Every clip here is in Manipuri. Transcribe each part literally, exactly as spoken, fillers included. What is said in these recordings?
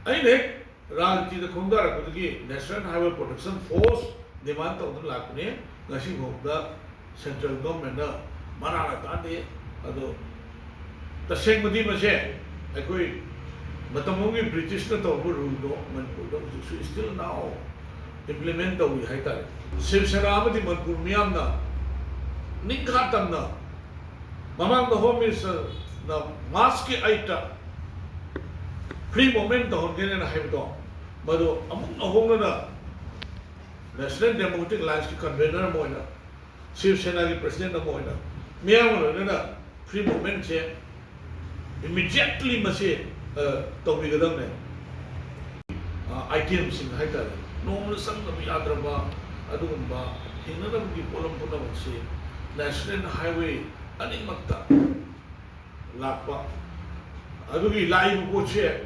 ꯑꯩꯅ ꯍꯦꯛ ꯔꯥꯖꯅꯤꯇꯤꯗ ꯈꯣꯡꯗꯥꯔꯛꯄꯗꯒꯤ National Highway Protection Force demand ꯇꯧꯗꯨꯅ ꯂꯥꯛꯄꯅꯤ꯫ ꯉꯁꯤ ꯐꯥꯎꯕꯗ central governmentꯅ ꯃꯅꯥ ꯇꯥꯗꯦ꯫ ꯑꯗꯣ ꯇꯁꯦꯡꯕꯗꯤ ꯃꯁꯦ ꯑꯩꯈꯣꯏ ꯃꯇꯝ ꯑꯃꯒꯤ Britishꯅ ꯇꯧꯔꯝꯕ ruleꯗꯣ ꯃꯅꯤꯄꯨꯔꯗ ꯍꯧꯖꯤꯛꯁꯨ still now implement ꯇꯧꯔꯤ ꯍꯥꯏꯇꯥꯔꯦ꯫ ꯁꯤꯕ ꯁꯦꯅꯥ ꯑꯃꯗꯤ ꯃꯅꯤꯄꯨꯔ ꯃꯤꯌꯥꯝꯅ ꯅꯤꯡꯈꯥ ꯇꯝꯅ ꯃꯃꯥꯡꯗ Home Ministerꯅ Marchꯀꯤ eightꯇ free movement ꯇꯧꯍꯟꯒꯅꯤꯅ ꯍꯥꯏꯕꯗꯣ, ꯃꯗꯨ ꯑꯃꯨꯛ ꯍꯣꯡꯅꯅ National Democratic Allianceꯀꯤ convener ꯑꯃ ꯑꯣꯏꯅ, ꯁꯤꯕ ꯁꯦꯅꯥꯒꯤ president ꯑꯃ ꯑꯣꯏꯅ, ꯃꯤꯌꯥꯝꯒ ꯂꯣꯏꯅꯅ free movementꯁꯦ immediately ꯃꯁꯤ, ꯑ, ꯇꯧꯕꯤꯒꯗꯕꯅꯦ꯫ ꯑ, itemꯁꯤꯡ ꯍꯥꯏꯇꯥꯔꯦ, ꯅꯣꯡꯃꯗ ꯆꯪꯗꯕ ꯌꯥꯗ꯭ꯔꯕ ꯑꯗꯨꯒꯨꯝꯕ ꯍꯤꯡꯅꯅꯕꯒꯤ ꯄꯣꯠꯂꯝ ꯄꯨꯝꯅꯃꯛꯁꯤ National Highway ꯑꯅꯤꯃꯛꯇ ꯂꯥꯛꯄ꯫ ꯑꯗꯨꯒꯤ ꯂꯥꯛꯏꯕ ꯄꯣꯠꯁꯦ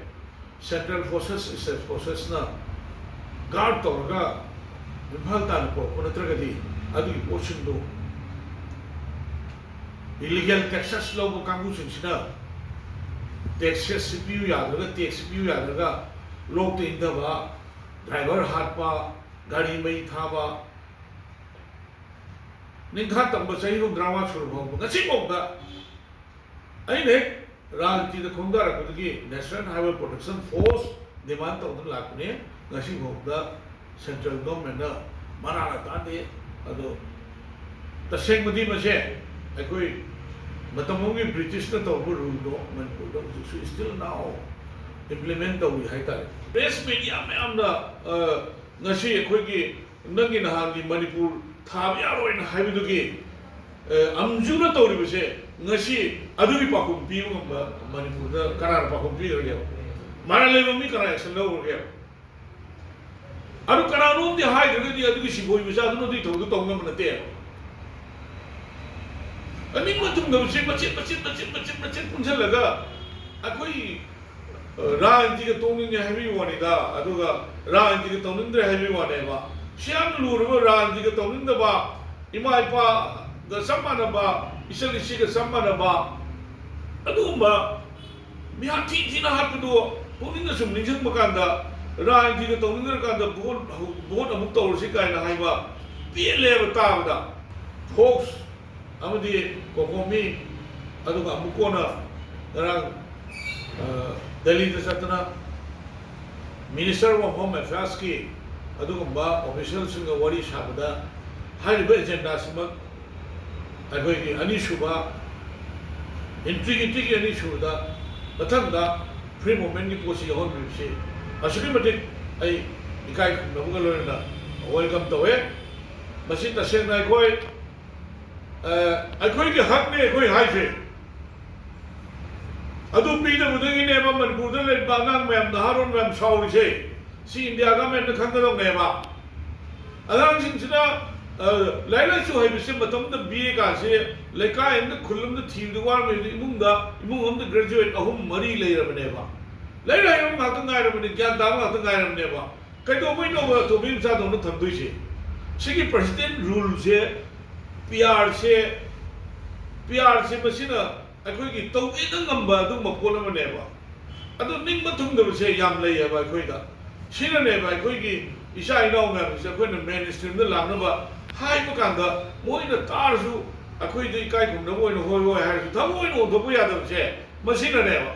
central forces, state forcesꯅ guard ꯇꯧꯔꯒ ꯏꯝꯐꯥꯜ ꯇꯥꯟꯅ ꯄꯨꯔꯛꯄ ꯅꯠꯇ꯭ꯔꯒꯗꯤ ꯑꯗꯨꯒꯤ ꯄꯣꯠꯁꯤꯡꯗꯨ illegal taxes ꯂꯧꯕ ꯀꯥꯡꯕꯨꯁꯤꯡꯁꯤꯅ taxes ꯄꯤꯌꯨ ꯌꯥꯗ꯭ꯔꯒ, tax ꯄꯤꯌꯨ ꯌꯥꯗ꯭ꯔꯒ ꯂꯣꯛꯇ ꯏꯟꯊꯕ, driver ꯍꯥꯠꯄ, ꯒꯥꯔꯤ ꯃꯩ ꯊꯥꯕ, ꯅꯤꯡꯈꯥ ꯇꯝꯕ ꯆꯍꯤ ꯍꯨꯝꯗ꯭ꯔꯥ ꯃꯉꯥ ꯁꯨꯔ ꯐꯥꯎꯕ ꯉꯁꯤꯐꯥꯎꯗ ꯑꯩꯅ ꯍꯦꯛ ꯔꯥꯖꯅꯤꯇꯤꯗ ꯈꯣꯡꯗꯥꯔꯛꯄꯗꯒꯤ National Highway Protection Force demand ꯇꯧꯗꯨꯅ ꯂꯥꯛꯄꯅꯤ꯫ ꯉꯁꯤ ꯐꯥꯎꯕꯗ central governmentꯅ ꯃꯅꯥ ꯇꯥꯗꯦ꯫ ꯑꯗꯣ ꯇꯁꯦꯡꯕꯗꯤ ꯃꯁꯦ ꯑꯩꯈꯣꯏ ꯃꯇꯝ ꯑꯃꯒꯤ Britishꯅ ꯇꯧꯔꯝꯕ ruleꯗꯣ ꯃꯅꯤꯄꯨꯔꯗ ꯍꯧꯖꯤꯛꯁꯨ still now implement ꯇꯧꯔꯤ ꯍꯥꯏꯇꯥꯔꯦ꯫ Press media ꯃꯌꯥꯝꯅ, ꯑ, ꯉꯁꯤ ꯑꯩꯈꯣꯏꯒꯤ ꯅꯪꯒꯤ ꯅꯍꯥꯟꯒꯤ ꯃꯅꯤꯄꯨꯔ ꯊꯥꯕ ꯌꯥꯔꯣꯏꯅ ꯍꯥꯏꯕꯗꯨꯒꯤ, ꯑ, ꯑꯝꯖꯨꯅ ꯇꯧꯔꯤꯕꯁꯦ ꯉꯁꯤ ꯑꯗꯨꯒꯤ ꯄꯥꯎꯈꯨꯝ ꯄꯤꯕ ꯉꯝꯕ ꯃꯅꯤꯄꯨꯔꯗ ꯀꯅꯥꯅ ꯄꯥꯎꯈꯨꯝ ꯄꯤꯈ꯭ꯔꯒꯦꯕ? ꯃꯔꯥꯜ ꯂꯩꯕ ꯃꯤ ꯀꯅꯥ action ꯂꯧꯈ꯭ꯔꯒꯦꯕ? ꯑꯗꯨ ꯀꯅꯥꯅꯣꯝꯗꯤ ꯍꯥꯏꯗ꯭ꯔꯒꯗꯤ ꯑꯗꯨꯒꯤ ꯁꯤꯕꯣꯏ ꯃꯆꯥꯗꯨꯅ ꯑꯗꯨꯒꯤ ꯊꯕꯛꯇꯣ ꯇꯧ ꯉꯝꯕ ꯅꯠꯇꯦꯕ꯫ ꯑꯅꯤꯡꯕ ꯊꯨꯡꯗꯕꯁꯦ ꯃꯆꯦꯠ ꯃꯆꯦꯠ ꯃꯆꯦꯠ ꯃꯆꯦꯠ ꯃꯆꯦꯠ ꯄꯨꯟꯁꯤꯜꯂꯒ ꯑꯩꯈꯣꯏ, ꯑ, ꯔꯥꯖꯅꯤꯇꯤꯒ ꯇꯣꯛꯅꯤꯡꯉꯦ ꯍꯥꯏꯕꯒꯤ ꯋꯥꯅꯤꯗ, ꯑꯗꯨꯒ ꯔꯥꯖꯅꯤꯇꯤꯒ ꯇꯧꯅꯤꯡꯗ꯭ꯔꯦ ꯍꯥꯏꯕꯒꯤ ꯋꯥꯅꯦꯕ꯫ ꯁꯤ ꯌꯥꯝꯅ ꯂꯨꯔꯕ ꯔꯥꯖꯅꯤꯇꯤꯒ ꯇꯧꯅꯤꯡꯗꯕ, ꯏꯃꯥ ꯏꯄꯥꯒ ꯆꯞ ꯃꯥꯟꯅꯕ, ꯏꯆꯜ ꯏꯆꯦꯒ ꯆꯞ ꯃꯥꯟꯅꯕ, ꯑꯗꯨꯒꯨꯝꯕ ꯃꯤꯍꯥꯠ ꯊꯤ ꯊꯤꯅ ꯍꯥꯠꯄꯗꯨ ꯄꯨꯛꯅꯤꯡꯗ ꯁꯨꯝ ꯅꯤꯡꯁꯤꯡꯕ ꯀꯥꯟꯗ, ꯔꯥꯖꯅꯤꯇꯤꯒ ꯇꯧꯅꯤꯡꯗ꯭ꯔꯀꯥꯟꯗ ꯚꯣꯠ ꯍꯧ-, ꯚꯣꯠ ꯑꯃꯨꯛ ꯇꯧꯔꯁꯤ ꯀꯥꯏꯅ ꯍꯥꯏꯕ ꯄꯦꯜꯂꯦꯕ ꯇꯥꯕꯗ꯫ ꯐꯣꯛꯁ ꯑꯃꯗꯤ ꯀꯣꯀꯣꯃꯤ, ꯑꯗꯨꯒ ꯑꯃꯨꯛ ꯀꯣꯟꯅ ꯉꯔꯥꯡ, ꯑ, ꯗꯦꯜꯂꯤꯗ ꯆꯠꯇꯅ Minister of Home Affairsꯀꯤ ꯑꯗꯨꯒꯨꯝꯕ officialꯁꯤꯡꯒ ꯋꯥꯔꯤ ꯁꯥꯕꯗ ꯍꯥꯏꯔꯤꯕ agendaꯁꯤꯃꯛ ꯑꯩꯈꯣꯏꯒꯤ ꯑꯅꯤꯁꯨꯕ, intriguityꯒꯤ ꯑꯅꯤꯁꯨꯕꯗ, ꯃꯊꯪꯗ free movementꯀꯤ ꯄꯣꯠꯁꯤ ꯌꯥꯎꯍꯟꯕꯤꯕꯁꯤ ꯑꯁꯨꯛꯀꯤ ꯃꯇꯤꯛ ꯑꯩ ꯏꯀꯥꯏ ꯈꯨꯝꯅꯕꯒ ꯂꯣꯏꯅꯅ welcome ꯇꯧꯋꯦ꯫ ꯃꯁꯤ ꯇꯁꯦꯡꯅ ꯑꯩꯈꯣꯏ, ꯑ, ꯑꯩꯈꯣꯏꯒꯤ ꯍꯛꯅꯦ ꯑꯩꯈꯣꯏ ꯍꯥꯏꯁꯦ꯫ ꯑꯗꯨ ꯄꯤꯗꯕꯗꯒꯤꯅꯦꯕ ꯃꯅꯤꯄꯨꯔꯗ ꯂꯩꯔꯤꯕ ꯑꯉꯥꯡ ꯃꯌꯥꯝ, ꯅꯍꯥꯔꯣꯜ ꯃꯌꯥꯝ ꯁꯥꯎꯔꯤꯁꯦ꯫ ꯁꯤ India governmentꯅ ꯈꯪꯒꯗꯧꯅꯦꯕ꯫ ꯑꯉꯥꯡꯁꯤꯡꯁꯤꯅ, ꯑ, ꯂꯥꯏꯔꯤꯛ ꯂꯥꯏꯁꯨ ꯍꯩꯕꯁꯦ ꯃꯇꯝꯗ B A ꯀꯥꯁꯦ ꯂꯩꯀꯥꯏ ꯑꯃꯗ, ꯈꯨꯜ ꯑꯃꯗ ꯊꯤꯕꯗ ꯋꯥꯔꯝꯃꯤꯕꯗ ꯏꯃꯨꯡꯗ, ꯏꯃꯨꯡ ꯑꯃꯗ graduate ꯑꯍꯨꯝ ꯃꯔꯤ ꯂꯩꯔꯕꯅꯦꯕ꯫ ꯂꯥꯏꯔꯤꯛ ꯍꯩꯕ ꯉꯥꯛꯇ ꯉꯥꯏꯔꯕꯅꯤ, ꯒ꯭ꯌꯥꯟ ꯇꯥꯕ ꯉꯥꯛꯇ ꯉꯥꯏꯔꯕꯅꯦꯕ꯫ ꯀꯩꯗꯧꯕꯩꯅꯣꯕ ꯇꯣꯝꯕꯤ ꯃꯆꯥꯗꯧꯅ ꯊꯝꯗꯣꯏꯁꯦ? ꯁꯤꯒꯤ president ruleꯁꯦ, P Rꯁꯦ, P Rꯁꯦ ꯃꯁꯤꯅ ꯑꯩꯈꯣꯏꯒꯤ ꯇꯧꯒꯦꯗ ꯉꯝꯕ ꯑꯗꯨꯒꯨꯝꯕ ꯄꯣꯠ ꯑꯃꯅꯦꯕ꯫ ꯑꯗꯨ ꯅꯤꯡꯕ ꯊꯨꯡꯗꯕꯁꯦ ꯌꯥꯝ ꯂꯩꯌꯦꯕ ꯑꯩꯈꯣꯏꯗ꯫ ꯁꯤꯅꯅꯦꯕ ꯑꯩꯈꯣꯏꯒꯤ ꯏꯆꯥ ꯏꯅꯥꯎ ꯃꯌꯥꯝꯁꯦ ꯑꯩꯈꯣꯏꯅ mainstreamꯗ ꯂꯥꯛꯅꯕ ꯍꯥꯏꯕ ꯀꯥꯟꯗ ꯃꯣꯏꯅ ꯇꯥꯔꯁꯨ ꯑꯩꯈꯣꯏꯗ ꯏꯀꯥꯏ ꯈꯨꯝꯅꯕ ꯑꯣꯏꯅ ꯍꯣꯏ ꯍꯣꯏ ꯍꯥꯏꯔꯁꯨ ꯊꯃꯣꯏ ꯑꯣꯏꯅ ꯑꯣꯟꯊꯣꯛꯄ ꯌꯥꯗꯕꯁꯦ ꯃꯁꯤꯅꯅꯦꯕ꯫